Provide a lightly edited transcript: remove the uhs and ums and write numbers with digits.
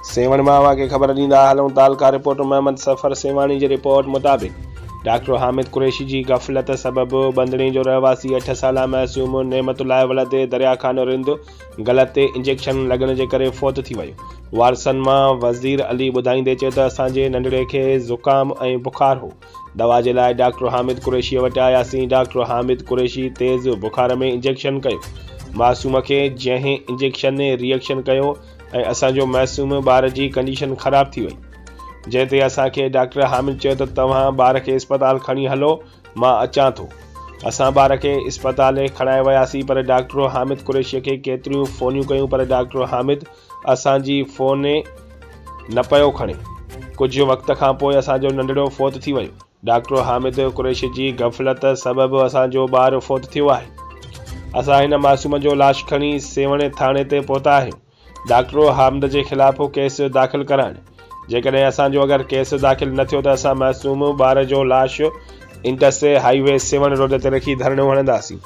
سيوهڻ مان اوهان کي خبر ڏيندا هلون تعلقه رپورٽر محمد صفر سيوهاڻي جي رپورٽ مطابق ڊاڪٽر حامد قريشي جي غفلت سبب ٻنڌڻي جو رهواسي اٺ سالا معصوم نعمت الله ولد دريا خان رند غلط انجيڪشن لڳڻ جي ڪري فوت ٿي ويو وارثن مان وزير علي ٻڌائيندي چيو ته اسان جي ننڍڙي کي زڪام ۽ بخار هو دوا جي لاء ڊاڪٽر حامد قريشي وٽ آياسين ڊاڪٽر حامد قريشي تيز بخار ۾ انجيڪشن ڪيو معصوم کي جنهن انجيڪشن ري ايڪشن ڪيو ۽ اسان جو معصوم ٻار جي ڪنڊيشن خراب ٿي وئي جنهن تي اسان کي ڊاڪٽر حامد چيو ته توهان ٻار کي اسپتال کڻي هلو مان اچان ٿو اسان ٻار کي اسپتال کڻائي وياسين پر ڊاڪٽر حامد قريشي کي ڪيتريون فونيون ڪيون پر ڊاڪٽر حامد اسان جي فون نه پيو کڻي ڪجهه وقت کان پوء اسان جو ننڍڙو فوت ٿي ويو ڊاڪٽر حامد قريشي جي غفلت سبب اسان جو ٻار فوت ٿيو آهي. اسان هن معصوم جو لاش کڻي سيوهڻ ٿاڻي تي پهتا آهيون. ڊاڪٽر حامد جي خلاف ڪيس داخل ڪرائڻ. جيڪڏهن اسان جو اگر ڪيس داخل نه ٿيو ته اسان معصوم ٻار جو لاش Indus highway Sehwan road تي رکي ڌرڻو هڻنداسين.